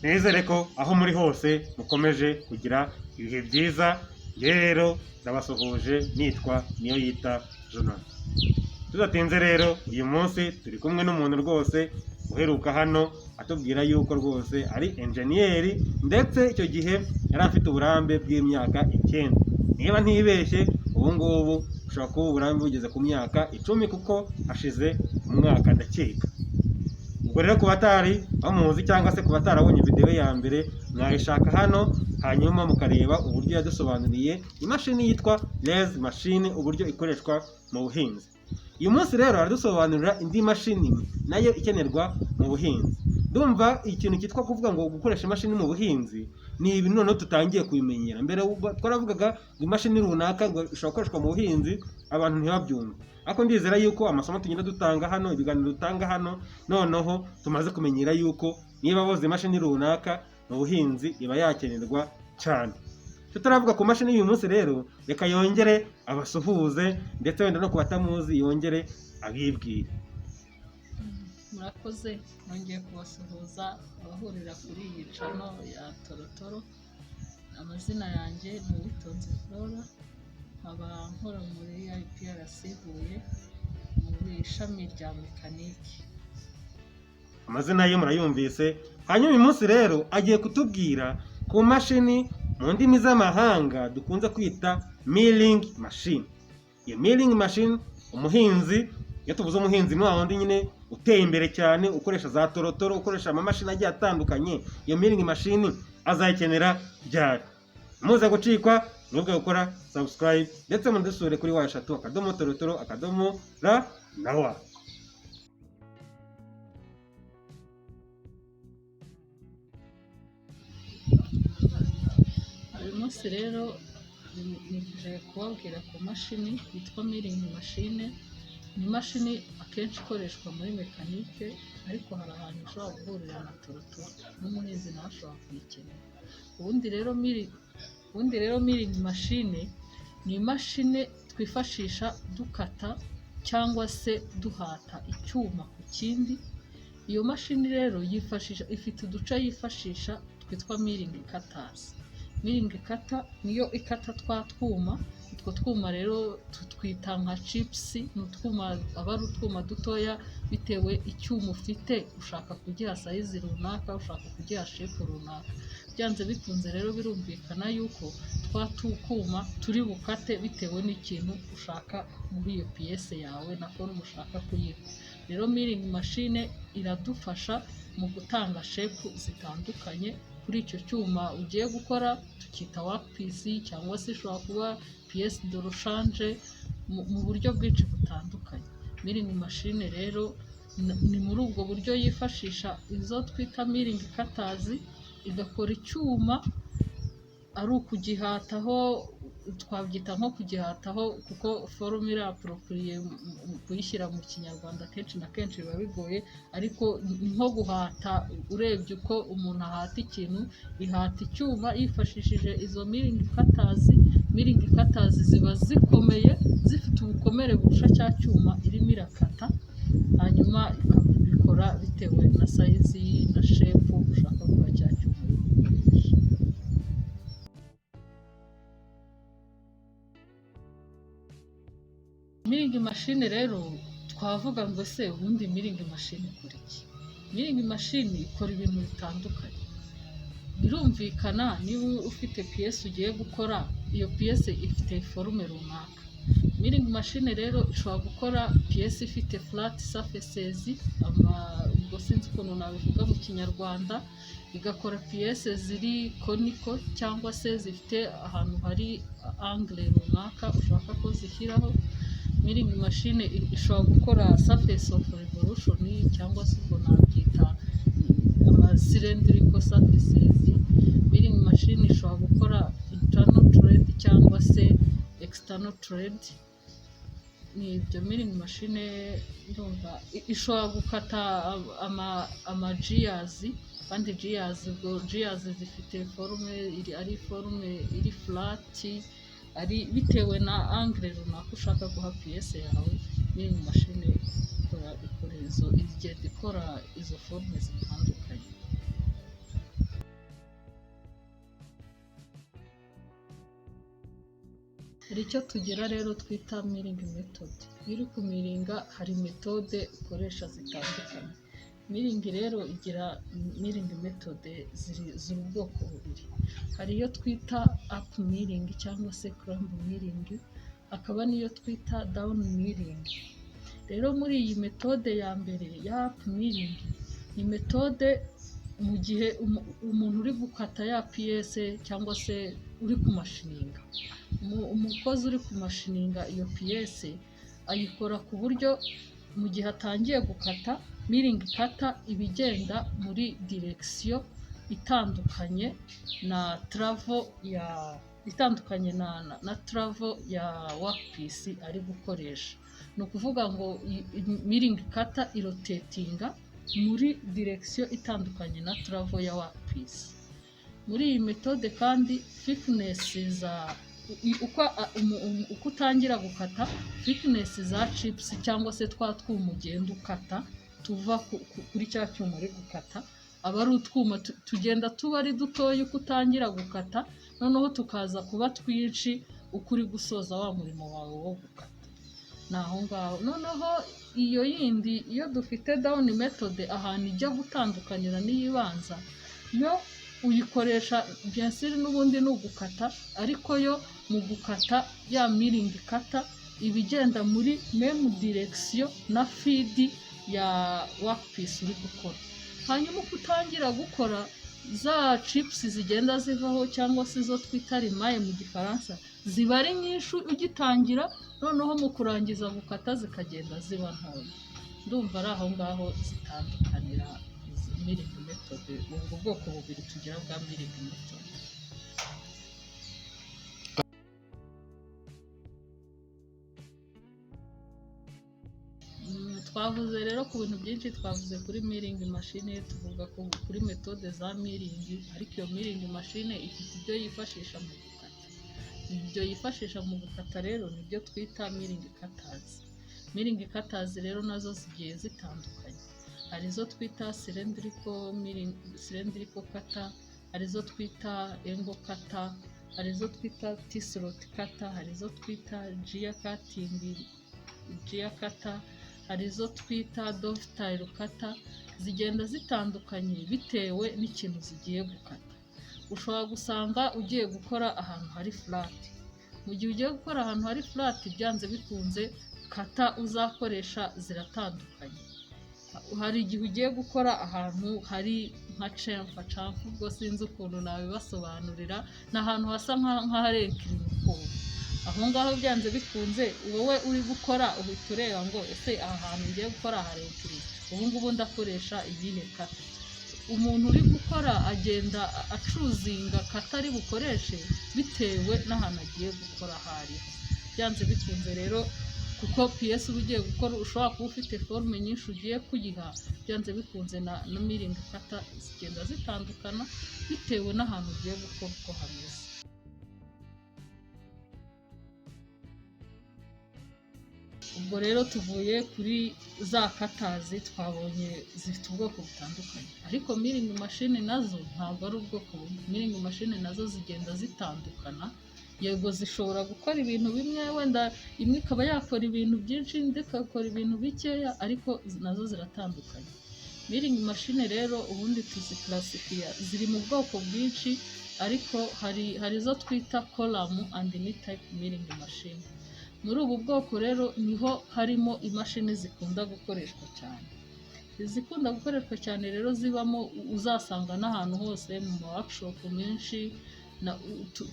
Nizere ko aho muri hose mukomeje kugira ibihe byiza. Njye rero ndabasuhuje, nitwa Niyoyita Jonathan. Tudatinze rero, uyu munsi turi kumwe n'umuntu rwose uheruka hano atubwira yuko rwose ari enjeniyeri, ndetse icyo gihe yari afite uburambe bw'imyaka 9. Niba ntibeshye, ubu ngubu ushobora kuba uburambe bugeze ku myaka 10, kuko hashize umwaka ndakeka. Ubwo rero ku batari bamuzi cyangwa se ku batarabonye videwo ya mbere, mwayishaka hano hanyuma mukareba uburyo yadusobanuriye imashini yitwa lathe machine, uburyo ikoreshwa mu buhinzi. Uyu munsi rero aradusobanurira indi mashini nayo ikenerwa mu buhinzi. Ndumva ikintu cyitwa kuvuga ngo gukoresha imashini mu buhinzi ni ibintu noneho tutangiye kubimenyera. Mbere twaravugaga ngo imashini runaka ngo ishobora gukoreshwa mu buhinzi, abantu ntibabyumve. Ariko ndizera yuko amasomo tugenda dutanga hano, ibiganiro dutanga hano, noneho tumaze kumenyera yuko niba boze imashini runaka mu buhinzi iba yakenerwa cyane. Tutaravuga ku mashini y'uyu munsi rero, reka yongere abasuhuze, ndetse wenda no ku batamuzi yongere abibwire. Murakoze, nongeye kubasuhuza abahurira kuri iyi channel ya Torotoro. Amazina yanjye ni Uwitonze Flora, nkaba nkora muri IPRC Huye mu ishami rya mekanike. Amazina ye murayumvise. Hanyuma uyu munsi rero agiye kutubwira ku mashini mu ndimi z'amahanga dukunze kwita milling machine. Iyo milling machine, umuhinzi, iyo tuvuze umuhinzi ni wa wundi nyine uteye imbere cyane, ukoresha za torotoro, ukoresha amamashini agiye atandukanye. Iyo milling machine azayikenera ryari? Muze gucikwa, mwebwe gukora subscribe, ndetse mudusure kuri www.torotoro.rw. Uyu munsi rero nifuje kubabwira ku mashini yitwa milling machine. Ni imashini akenshi ikoreshwa muri mekanike, ariko hari ahantu ushobora guhurira na torotoro, n'umuhinzi nawe ashobora kuyikenera. Ubundi rero milling machine ni imashini twifashisha dukata cyangwa se duhata icyuma ku kindi. Iyo mashini rero yifashisha, ifite uduce yifashisha twitwa milling cutters. Milling cutter niyo ikata twa twuma. Utwo twuma rero tutwita nka chips, ni utwuma aba ari utwuma dutoya, bitewe icyuma ufite ushaka kugiha size runaka, ushaka kugiha shape runaka. Byanze bikunze rero birumvikana yuko twa tukuma turi bukate bitewe n'ikintu ushaka muri iyo pièce yawe na forme ushaka kuyiha. Rero milling machine iradufasha mu gutanga shape zitandukanye kuri icyo cyuma ugiye gukora, tukita workpiece cyangwa se ishobora kuba pièce de rechange mu buryo bwinshi butandukanye. Milling machine rero ni muri ubwo buryo yifashisha izo twita milling cutters, igakora icyuma ari ukugihataho, twabyita nko kugihataho, kuko forme iri approprié kuyishyira mu Kinyarwanda kenshi na kenshi biba bigoye, ariko ni nko guhata. Urebye uko umuntu ahata ikintu, ihata icyuma yifashishije izo milling cutters. Milling cutters ziba zikomeye, zifite ubukomere burusha cya cyuma irimo irakata, hanyuma ikabikora bitewe na size na shape ushaka guha cya cyuma uri gukoresha. Milling machine rero twavuga ngo ese ubundi milling machine ikora iki? Milling machine ikora ibintu bitandukanye. Birumvikana, niba ufite pièce ugiye gukora, iyo pièce ifite forme runaka. Milling machine rero ishobora gukora pièce ifite flat surfaces, ubwo sinzi ukuntu nabivuga mu Kinyarwanda, igakora pièce ziri conical cyangwa se zifite ahantu hari angle runaka ushaka ko zishyiraho. Milling machine ishobora gukora surface of revolution, cyangwa se ubwo nabyita ama cylindrical surfaces. Milling machine ishobora gukora internal thread cyangwa se external thread. Ni ibyo milling machine ndumva ishobora gukata ama gears, kandi gears, ubwo gears zifite forme iri, ari forme iri flat, ari bitewe na angle runaka ushaka guha pièce yawe. Milling machine ikora izo, igenda ikora izo forme zitandukanye. Hari icyo tugira rero twita milling method. Iyo uri kumiringa hari méthode ukoresha zitandukanye. Milling rero igira milling method ziri ubwoko bubiri. Hari iyo twita up milling cyangwa se clamp milling, hakaba n'iyo twita down milling. Rero muri iyi méthode ya mbere ya up milling, ni méthode mu gihe umuntu uri gukata ya pièce cyangwa se uri kumashininga, umukozi uri kumashininga iyo pièce ayikora ku buryo mu gihe atangiye gukata, milling cutter iba igenda muri direction itandukanye na travel ya itandukanye na travel ya workpiece ari gukoresha. Ni ukuvuga ngo milling cutter irotatinga muri direction itandukanye na travel ya workpiece. Muri iyi méthode kandi thickness za uko utangira gukata, thickness za chips cyangwa se twa twuma ugenda ukata tuva kuri cya cyuma uri gukata, aba ari utwuma tugenda tuba ari dutoya uko utangira gukata, noneho tukaza kuba twinshi uko uri gusoza wa murimo wawe wo gukata. Ni aho ngaho. Noneho iyo yindi, iyo dufite down method, ahantu ijya gutandukanira n'iyibanza, yo uyikoresha bien sûr n'ubundi ni ugukata, ariko yo mu gukata ya milling cutter iba igenda muri même direction na feed ya workpiece uri gukora. Hanyuma uko utangira gukora, za chips zigenda zivaho cyangwa se izo twita limaille mu Gifaransa ziba ari nyinshi ugitangira, noneho mu kurangiza gukata zikagenda ziba ntoya. Ndumva ari aho ngaho zitandukanira izi milling method, ubwo bwoko bubiri tugira bwa milling method. Twavuze rero ku bintu byinshi. Twavuze kuri milling machine, tuvuga kuri méthode za milling, ariko iyo milling machine ifite ibyo yifashisha mu gukata. Ibyo yifashisha mu gukata rero nibyo twita milling cutters. Milling cutters rero nazo zigiye zitandukanye. Hari izo twita cylindrical milling, cylindrical cutter, hari izo twita angle cutter, hari izo twita T-slot cutter, hari izo twita gear cutting, gear cutter, hari izo twita dovetail cutter. Zigenda zitandukanye bitewe n'ikintu zigiye gukata. Ushobora gusanga ugiye gukora ahantu hari flat. Mu gihe ugiye gukora ahantu hari flat, byanze bikunze cutter uzakoresha ziratandukanye. Hari igihe ugiye gukora ahantu hari nka chamfer. Chamfer ubwo sinzi ukuntu nabibasobanurira, ni ahantu hasa nk'ahari incliné ukuntu. Aho ngaho byanze bikunze wowe uri gukora uhita ureba ngo: "Ese aha hantu ngiye gukora hari incliné, ubu ngubu ndakoresha iyihe cutter?" Umuntu uri gukora agenda achoosinga cutter ari bukoreshe bitewe n'ahantu agiye gukora aho ariho. Byanze bikunze rero, kuko pièce uba ugiye gukora ushobora kuba ufite forme nyinshi ugiye kuyiha, byanze bikunze na milling cutter zigenda zitandukana bitewe n'ahantu ugiye gukora uko hameze. Ubwo rero tuvuye kuri za cutters, twabonye zifite ubwoko butandukanye, ariko milling machine nazo ntabwo ari ubwoko bumwe. Milling machine nazo zigenda zitandukana. Yego, zishobora gukora ibintu bimwe, wenda imwe ikaba yakora ibintu byinshi, indi igakora ibintu bikeya, ariko nazo ziratandukanye. Milling machine rero ubundi tuziclassifiya ziri mu bwoko bwinshi, ariko hari izo twita column and type milling machine. Muri ubu bwoko rero niho harimo imashini zikunda gukoreshwa cyane. Izikunda gukoreshwa cyane rero zibamo, uzasanga n'ahantu hose mu ma workshop menshi,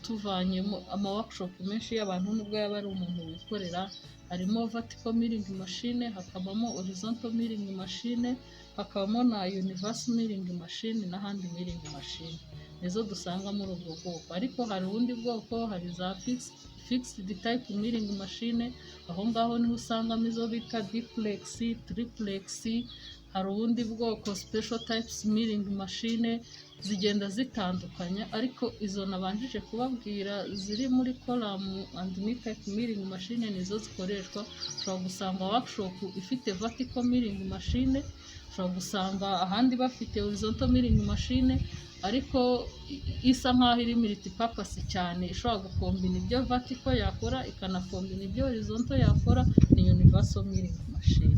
tuvanyemo ama workshop menshi y'abantu, nubwo yaba ari umuntu wikorera, harimo vertical milling machine, hakabamo horizontal milling machine, hakabamo na universal milling machine na hand milling machine. Nizo dusanga muri ubwo bwoko. Ariko hari ubundi bwoko, hari za fixed type milling machine. Aho ngaho niho usangamo izo bita duplex, triplex. Hari ubundi bwoko, special types milling machine. Zigenda zitandukanya, ariko izo nabanjije kubabwira ziri muri column and type milling machine nizo zikoreshwa. Ushobora gusanga workshop ifite vertical milling machine, ushobora gusanga ahandi bafite horizontal milling machine. Ariko isa nkaho iri multipurpose cyane, ishobora gukombina ibyo vertical yakora, ikanakombina ibyo horizontal yakora, ni universal milling machine.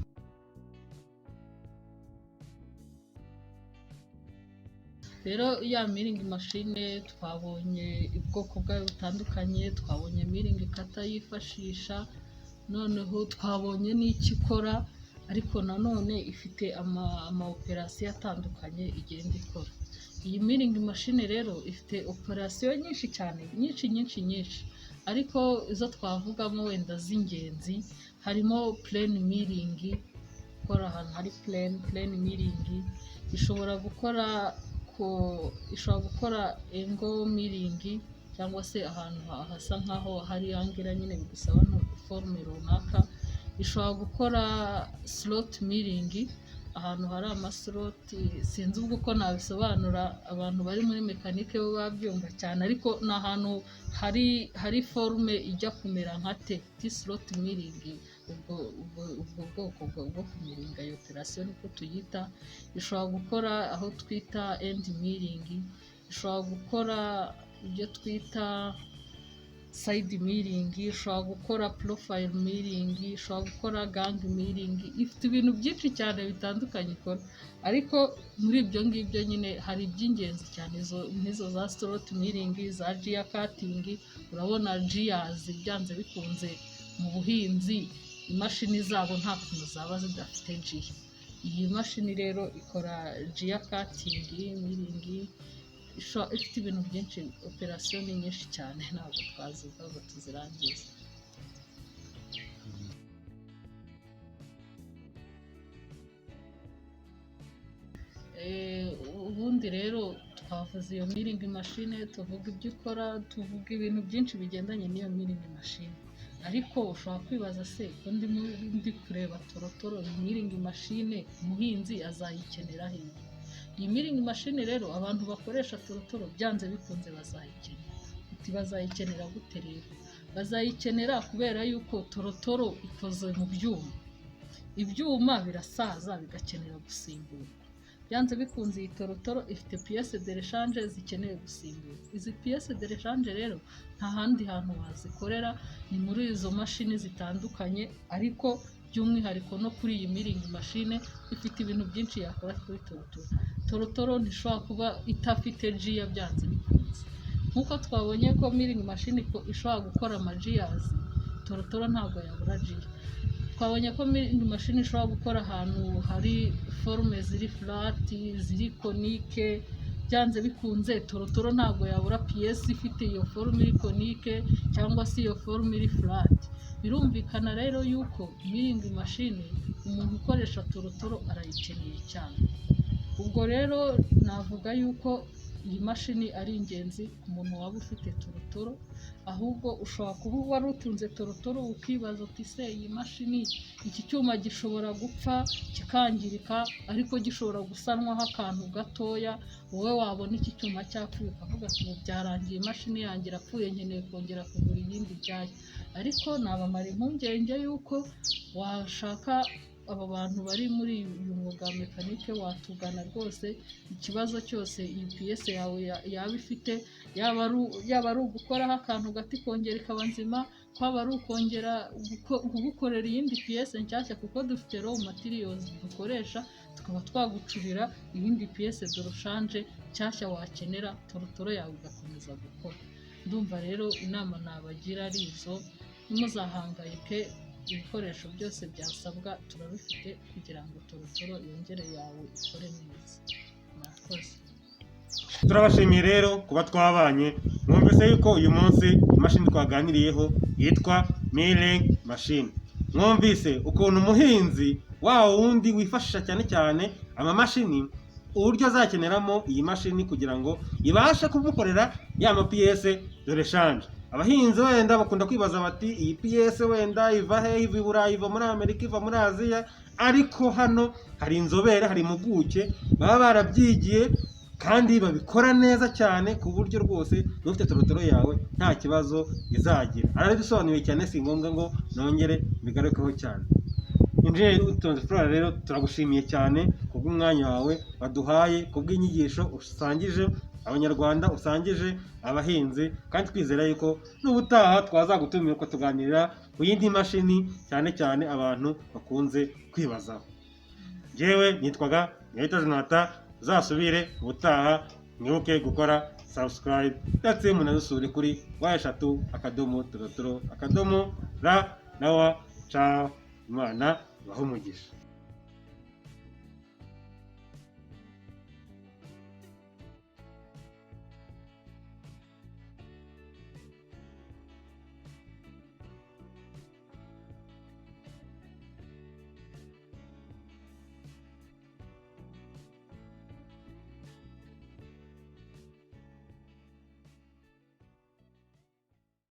Rero ya milling machine twabonye ubwoko bwayo butandukanye, twabonye milling cutter yifashisha, noneho twabonye n'icyo ikora, ariko nanone ifite ama operation atandukanye igenda ikora. Iyi milling machine rero ifite operation nyinshi cyane, nyinshi nyinshi nyinshi, ariko izo twavugamo wenda z'ingenzi harimo plane milling, gukora ahantu hari plane milling, ishobora gukora angle milling, cyangwa se ahantu hasa nkaho hari angle nyine bigusaba forme runaka. Ishobora gukora slot milling, ahantu hari ama slot. Sinzi ubwo uko nabisobanura, abantu bari muri mécanique bo babyumva cyane, ariko ni ahantu hari forme ijya kumera nka T, slot milling. Ubwo bwoko bwo kumiringa, iyo operation niko tuyita. Ishobora gukora aho twita end milling, ishobora gukora ibyo twita side milling, ishobora gukora profile milling, ishobora gukora gang milling. Ifite ibintu byinshi cyane bitandukanye ikora, ariko muri ibyo ngibyo nyine hari iby'ingenzi cyane, izo nk'izo za slot milling, za gear cutting. Urabona gears, byanze bikunze mu buhinzi imashini zabo nta kuntu zaba zidafite gear. Iyi mashini rero ikora gear cutting, milling, ifite ibintu byinshi, operation ni nyinshi cyane, ntabwo twazivuga ngo tuzirangize. Ubundi rero twavuze iyo milling machine, tuvuga ibyo ikora, tuvuga ibintu byinshi bigendanye n'iyo milling machine, ariko ushobora kwibaza: se ko ndimo ndi kureba torotoro, iyi milling machine umuhinzi azayikenera hehe? Iyi milling machine rero, abantu bakoresha torotoro byanze bikunze bazayikenera. Uti bazayikenera gute rero? Bazayikenera kubera yuko torotoro ikoze mu byuma, ibyuma birasaza bigakenera gusimburwa. Byanze bikunze iyi torotoro ifite pièces de rechange zikeneye gusimburwa. Izi pièces de rechange rero nta handi hantu wazikorera, ni muri izo mashini zitandukanye, ariko by'umwihariko no kuri iyi milling machine. Ifite ibintu byinshi yakora kuri torotoro. Torotoro ntishobora kuba idafite gear byanze bikunze. Nk'uko twabonye ko milling machine ishobora gukora ama gears, torotoro ntabwo yabura gear. Twabonye ko milling machine ishobora gukora ahantu hari forme ziri flat, ziri conique. Byanze bikunze torotoro ntabwo yabura pièce ifite iyo forme iri conique cyangwa se iyo forme iri flat. Birumvikana rero yuko milling machine umuntu ukoresha torotoro arayikeneye cyane. Ubwo rero navuga yuko iyi mashini ari ingenzi ku muntu waba ufite torotoro. Ahubwo ushobora kuba wari utunze torotoro ukibaza uti: se iyi mashini, iki cyuma gishobora gupfa kikangirika, ariko gishobora gusanwaho akantu gatoya? Wowe wabona iki cyuma cyapfuye ukavuga ati: ubu byarangiye, imashini yanjye irapfuye, nkeneye kongera kugura iyindi nshyashya. Ariko nabamara impungenge y'uko washaka abo bantu bari muri uyu mwuga wa mécanique, watugana rwose. Ikibazo cyose iyi pièce yawe yaba ifite, yaba ari ugukoraho akantu gato ikongera ikaba nzima, kwaba ari ukongera kugukorera iyindi pièce nshyashya, kuko dufite raw materials dukoresha, tukaba twagucurira iyindi pièce de rechange nshyashya wakenera, torotoro yawe igakomeza gukora. Ndumva rero inama nabagira ari izo: ntimuzahangayike, ibikoresho byose byasabwa turabifite kugira ngo torotoro yongere yawe ikore neza. Murakoze. Turabashimiye rero kuba twabanye. Mwumvise yuko uyu munsi imashini twaganiriyeho yitwa milling machine. Mwumvise ukuntu umuhinzi wa wundi wifashisha cyane cyane amamashini, uburyo azakeneramo iyi mashini kugira ngo ibashe kumukorera ya ma pièces de rechange. Abahinzi wenda bakunda kwibaza bati: iyi pièce wenda iva he? Iva i Burayi, iva muri Amerika, iva muri Aziya? Ariko hano hari inzobere, hari impuguke baba barabyigiye kandi babikora neza cyane, ku buryo rwose n'ufite torotoro yawe nta kibazo izagira. Arabisobanuye cyane, si ngombwa ngo nongere mbigarukeho cyane. Injeniyeri Uwitonze Flora rero turagushimiye cyane kubw'umwanya wawe waduhaye, kubw'inyigisho usangije. abanyarwanda, usangije abahinzi, kandi twizera yuko n'ubutaha twazagutumira ukatuganirira ku yindi mashini, cyane cyane abantu bakunze kwibazaho. Njyewe nitwaga Niyonita Jonathan, uzasubire ubutaha, mwibuke gukora subscribe ndetse munadusure kuri www.torotoro.rw. Ciao, Imana ibahe umugisha.